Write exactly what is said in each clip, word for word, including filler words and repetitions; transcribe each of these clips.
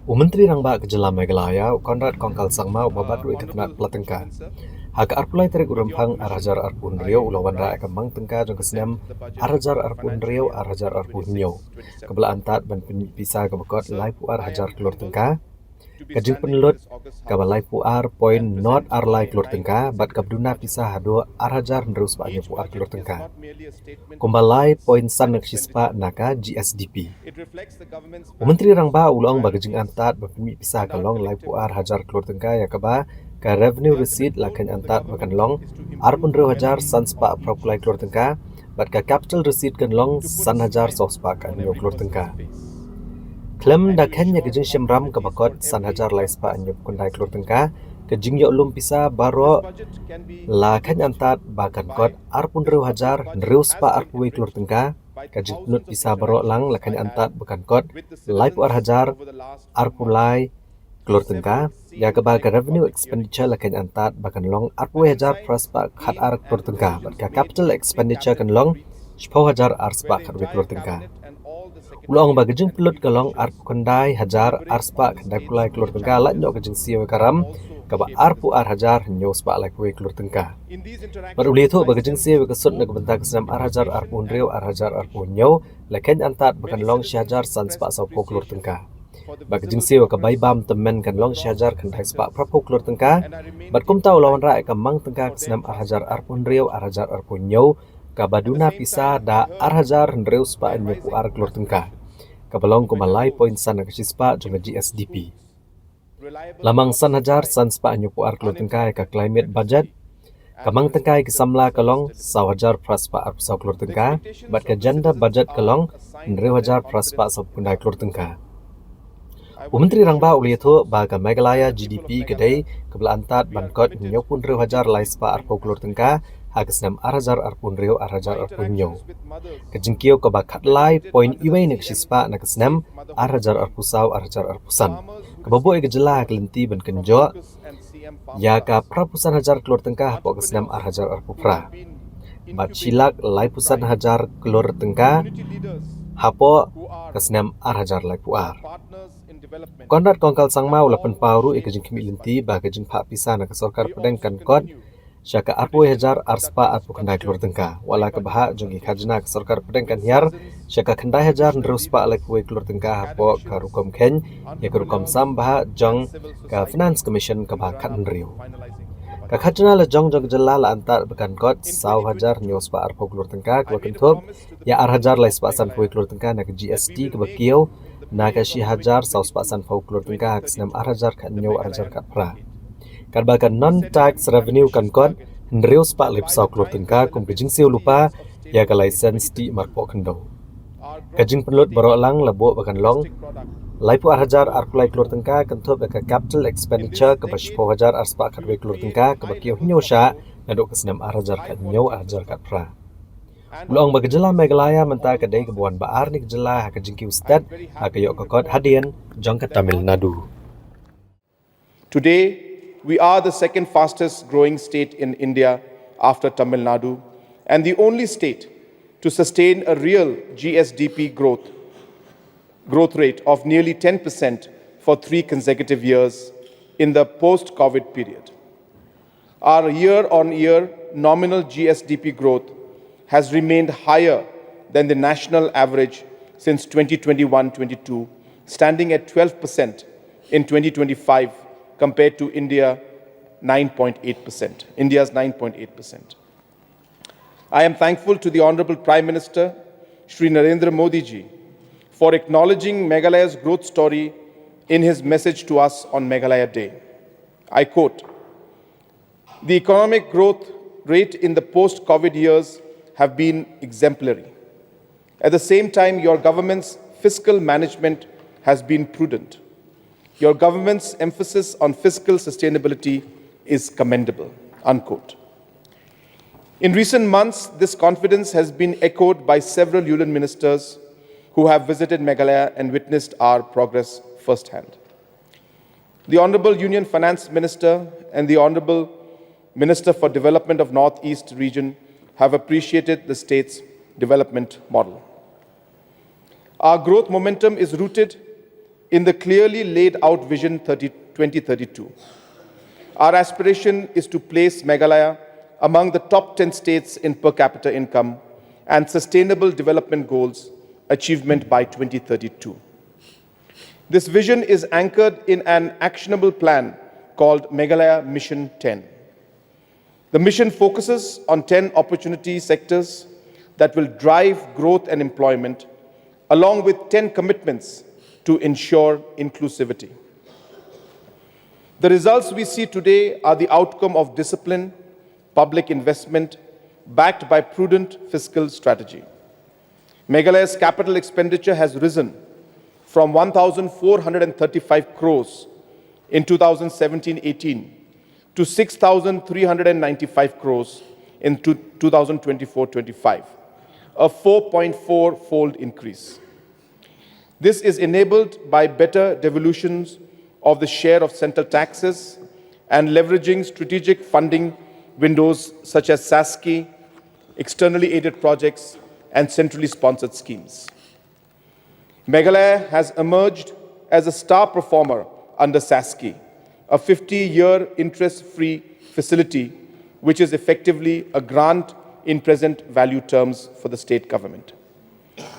U Myntri Rangbah ka Jylla Meghalaya, u Conrad Kongkal Sangma, uba bat ruh ïa ka tnat pla tyngka, ha ka arphew lai tarik u Rymphang ar hajar arphew hynriew, u la wanrah ïa ka mang tyngka jong ka snem ar hajar arphew hynriew, ar hajar arphew hynñiew, kaba la antad ban pynmih pisa kaba kot laiphew ar hajar klur tyngka, ka jingpynlut kaba laiphew ar point nod ar lai klur tyngka, bad kaba duna pisa haduh ar hajar hynriew spah hynñiewphew ar klur tyngka, kumba lai point san na ka shispah na ka G S D P. U Myntri Rangbah u la ong ba ka jingantad ban pynmih pisa kan long laiphew ar hajar klur tyngka, ïa kaba ka revenue receipt la kheiñ antad ba kan long arphew hynriew hajar san spah phra phew lai klur tyngka, bad ka capital receipt kan long san hajar saw spah khathynñiew klur tyngka. Khlem da kheiñ ïa ka jingshim ram kaba kot san hajar lai spah hynñiewphew khyndai klur tyngka, ka jingïoh lum pisa baroh la kheiñ antad ba kan kot arphew hynriew hajar hynriew spah arphew wei klur tyngka, ka jingpynlut pisa baroh lang la kheiñ antad ba kan kot laiphew ar hajar arphew lai klur tyngka, ïa kaba ka revenue expenditure la kheiñ antad ba kan long arphew wei hajar phra spah khat ar klur tyngka, bad ka capital expenditure kan long shiphew hajar ar spah khatwei klur tyngka. U la ong ba ka jingpynlut ka long arphew khyndai hajar ar spah khyndai phew lai klur tyngka, lait noh ka jingsiew ïa ka ram kaba arphew ar hajar hynñiew spah laiphew wei klur tyngka. Bad u la ïathuh ba ka jingsiew ïa ka sut na ka bynta ka snem ar hajar arphew hynriew, ar hajar arphew hynñiew la kheiñ antad ba kan long shi hajar san spah saw phew klur tyngka. Bad ka jingsiew ïa ka bai bam tymmen kan long shi hajar khyndai spah phra phew klur tyngka. Bad kumta u la wanrah ïa ka mang tyngka ka snem ar hajar arphew hynriew, ar hajar arphew hynñiew, kaba duna pisa da ar hajar hynriew spah hynñiewphew ar klur tyngka, kaba long kumba lai point san na ka shispah jong ka G S D P. La mang san hajar san spah hynñiewphew ar klur tyngka ïa ka climate budget. Ka mang tyngka ïa ki samla ka long saw hajar phra spah arphew saw klur tyngka, bad ka gender budget ka long hynriew hajar phra spah saw phew khyndai klur tyngka. U Myntri Rangbah u la ïathuh ba ka Meghalaya G D P ka dei kaba la antad ban kot hynñiewphew hynriew hajar lai spah arphew klur tyngka ha ka snem ar hajar arphew hynriew, ar hajar arphew hynñiew. Ka jingkiew kaba khatlai point wei na ka shispah na ka snem ar hajar arphew saw, ar hajar arphew san, kaba buh ïa ka jylla ha ka lynti ban kynjoh ïa ka phra phew san hajar klur tyngka hapoh ka snem ar hajar arphew phra, bad shi lak laiphew san hajar klur tyngka hapoh ka snem ar hajar laiphew ar. Conrad Kongkal Sangma u la pynpaw ruh ïa ka jingkhmih lynti ba ka jingphah pisa na ka sorkar pdeng kan kot sha ka arphew wei hajar ar spah arphew khyndai klur tyngka, wat la ka bhah jong ki khajna ka sorkar pdeng kan hiar sha ka khyndai hajar hynriew spah laiphew wei klur tyngka hapoh ka rukom kheiñ ïa ka rukom sam bhah jong ka Finance Commission kaba khathynriew. Ka khajna la jong jong ka jylla la antad ba kan kot saw hajar hynñiew spah arphew klur tyngka, kaba kynthup ïa ar hajar lai spah sanphew wei klur tyngka na ka G S T kaba kiew na ka shi hajar saw spah sanphew klur tyngka ha ka snem ar hajar khathynñiew, ar hajar khatphra. Katba ka non-tax revenue kan kot hynriew spah laiphew saw klur tyngka kum ka jingsiew lypa ïa ka license tih marpoh khyndew. Ka jingpynlut baroh lang la buh ba kan long laiphew ar hajar arphew lai klur tyngka, kynthup ïa ka capital expenditure kaba shiphew hajar ar spah khatwei klur tyngka, kaba kiew hynñiew shah naduh ka snem ar hajar khathynñiew, ar hajar khatphra. U la ong ba ka jylla Meghalaya mynta ka dei kaba wan ba ar ne ka jylla ha ka jingkiew stet ha ka ïoh ka kot hadien jong ka Tamil Nadu. Today, we are the second fastest growing state in India after Tamil Nadu and the only state to sustain a real G S D P growth, growth rate of nearly ten percent for three consecutive years in the post-COVID period. Our year-on-year nominal G S D P growth has remained higher than the national average since twenty twenty-one twenty-two, standing at twelve percent in twenty twenty-five compared to India nine point eight percent, India's nine point eight percent. I am thankful to the Honorable Prime Minister Shri Narendra Modi ji for acknowledging Meghalaya's growth story in his message to us on Meghalaya Day. I quote, "The economic growth rate in the post-COVID years have been exemplary. At the same time, your government's fiscal management has been prudent. Your government's emphasis on fiscal sustainability is commendable," unquote. In recent months, this confidence has been echoed by several union ministers who have visited Meghalaya and witnessed our progress firsthand. The Honorable Union Finance Minister and the Honorable Minister for Development of Northeast region have appreciated the state's development model. Our growth momentum is rooted in the clearly laid out Vision thirty, twenty thirty-two. Our aspiration is to place Meghalaya among the top ten states in per capita income and Sustainable Development Goals achievement by twenty thirty-two. This vision is anchored in an actionable plan called Meghalaya Mission ten. The mission focuses on ten opportunity sectors that will drive growth and employment, along with ten commitments to ensure inclusivity. The results we see today are the outcome of disciplined public investment backed by prudent fiscal strategy. Meghalaya's capital expenditure has risen from one thousand four hundred thirty-five crores in two thousand seventeen eighteen to six thousand three hundred ninety-five crores in two- two thousand twenty-four twenty-five, a four point four fold increase. This is enabled by better devolutions of the share of central taxes and leveraging strategic funding windows such as SASCI, externally aided projects, and centrally sponsored schemes. Meghalaya has emerged as a star performer under SASCI, a fifty year interest free facility, which is effectively a grant in present value terms for the state government.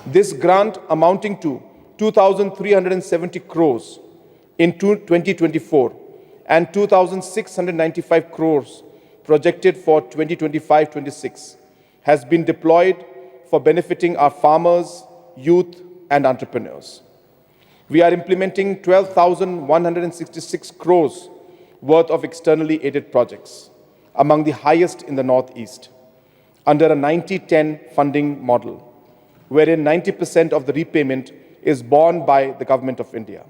This grant, amounting to two thousand three hundred seventy crores in two- twenty twenty-four and two thousand six hundred ninety-five crores projected for twenty twenty-five twenty-six, has been deployed for benefiting our farmers, youth, and entrepreneurs. We are implementing twelve thousand one hundred sixty-six crores worth of externally aided projects, among the highest in the Northeast, under a ninety ten funding model, wherein ninety percent of the repayment is borne by the Government of India.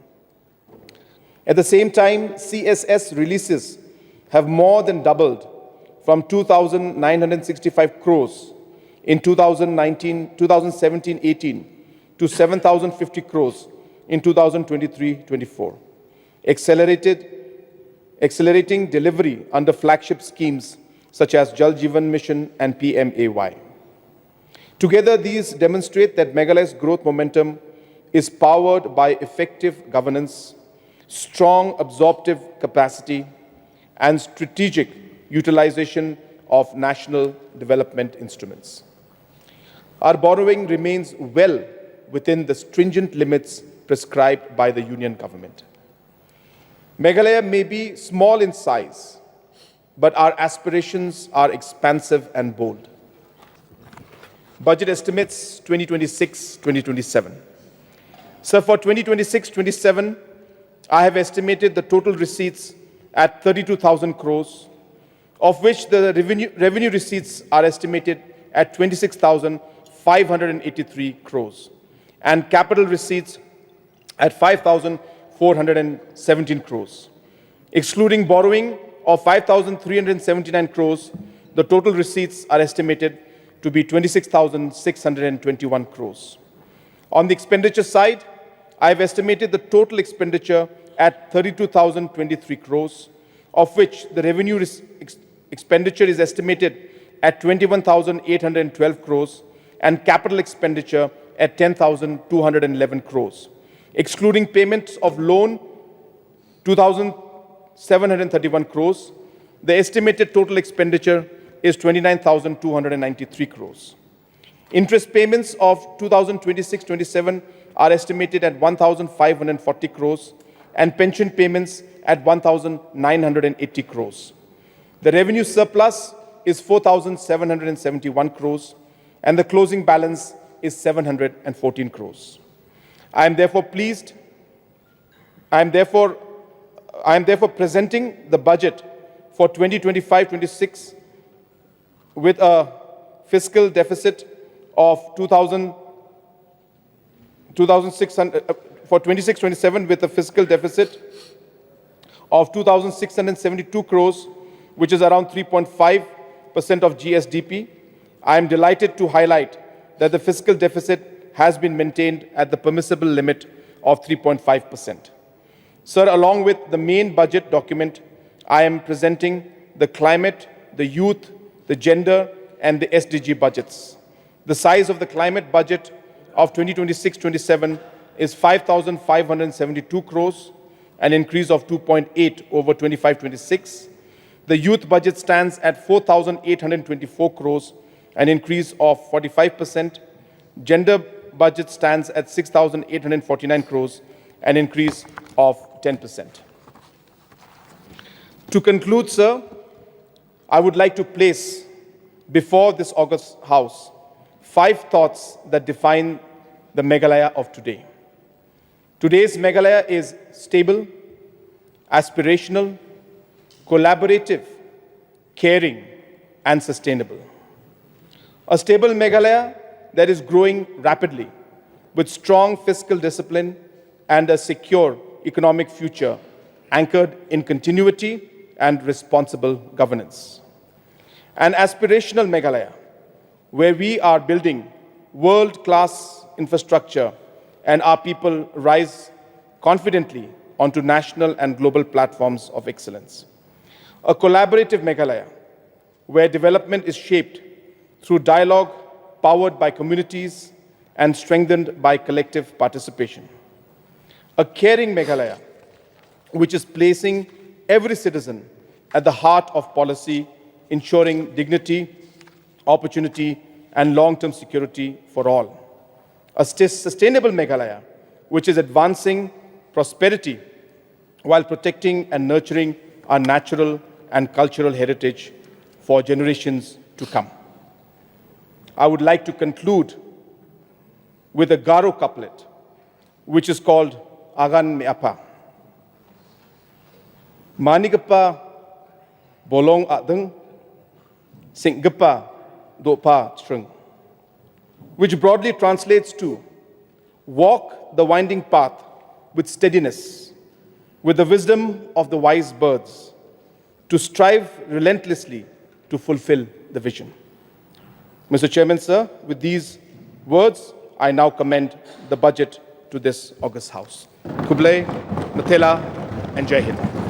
At the same time, C S S releases have more than doubled from two thousand nine hundred sixty-five crores in two thousand nineteen, two thousand seventeen eighteen to seven thousand fifty crores in two thousand twenty-three twenty-four, accelerated, accelerating delivery under flagship schemes such as Jal Jeevan Mission and P M A Y. Together, these demonstrate that Meghalaya's growth momentum is powered by effective governance, strong absorptive capacity, and strategic utilization of national development instruments. Our borrowing remains well within the stringent limits prescribed by the Union Government. Meghalaya may be small in size, but our aspirations are expansive and bold. Budget estimates twenty twenty-six twenty twenty-seven. So for twenty twenty-six twenty-seven, I have estimated the total receipts at thirty-two thousand crores, of which the revenue, revenue receipts are estimated at twenty-six thousand five hundred eighty-three crores and capital receipts at five thousand four hundred seventeen crores. Excluding borrowing of five thousand three hundred seventy-nine crores, the total receipts are estimated to be twenty-six thousand six hundred twenty-one crores. On the expenditure side, I have estimated the total expenditure at thirty-two thousand twenty-three crores, of which the revenue res- ex- expenditure is estimated at twenty-one thousand eight hundred twelve crores and capital expenditure at ten thousand two hundred eleven crores. Excluding payments of loan, two thousand seven hundred thirty-one crores, the estimated total expenditure is twenty-nine thousand two hundred ninety-three crores. Interest payments of two thousand twenty-six twenty-seven are estimated at one thousand five hundred forty crores and pension payments at one thousand nine hundred eighty crores. The revenue surplus is four thousand seven hundred seventy-one crores and the closing balance is seven hundred fourteen crores. I am therefore pleased, I am therefore, I am therefore presenting the budget for twenty twenty-five twenty-six with a fiscal deficit of two thousand, two thousand six hundred, uh, for twenty-six twenty-seven with a fiscal deficit of two thousand six hundred seventy-two crores, which is around three point five percent of G S D P. I am delighted to highlight that the fiscal deficit has been maintained at the permissible limit of three point five percent. Sir, along with the main budget document, I am presenting the climate, the youth, the gender, and the S D G budgets. The size of the climate budget of twenty twenty-six twenty-seven is five thousand five hundred seventy-two crores, an increase of two point eight over twenty-five twenty-six. The youth budget stands at four thousand eight hundred twenty-four crores, an increase of forty-five percent. Gender budget stands at six thousand eight hundred forty-nine crores, an increase of ten percent. To conclude, sir, I would like to place before this august House five thoughts that define the Meghalaya of today. Today's Meghalaya is stable, aspirational, collaborative, caring, and sustainable. A stable Meghalaya that is growing rapidly with strong fiscal discipline and a secure economic future anchored in continuity and responsible governance. An aspirational Meghalaya where we are building world class infrastructure and our people rise confidently onto national and global platforms of excellence. A collaborative Meghalaya where development is shaped through dialogue powered by communities and strengthened by collective participation. A caring Meghalaya which is placing every citizen at the heart of policy, ensuring dignity, opportunity, and long term security for all. A st- sustainable Meghalaya, which is advancing prosperity while protecting and nurturing our natural and cultural heritage for generations to come. I would like to conclude with a Garo couplet, which is called Agan Me'apa. Mani gapa bolong adeng, sing gapa dopa streng, which broadly translates to walk the winding path with steadiness, with the wisdom of the wise birds, to strive relentlessly to fulfill the vision. Mister Chairman, sir, with these words, I now commend the budget to this august House. Khublei, Mathela, and Jai Hind.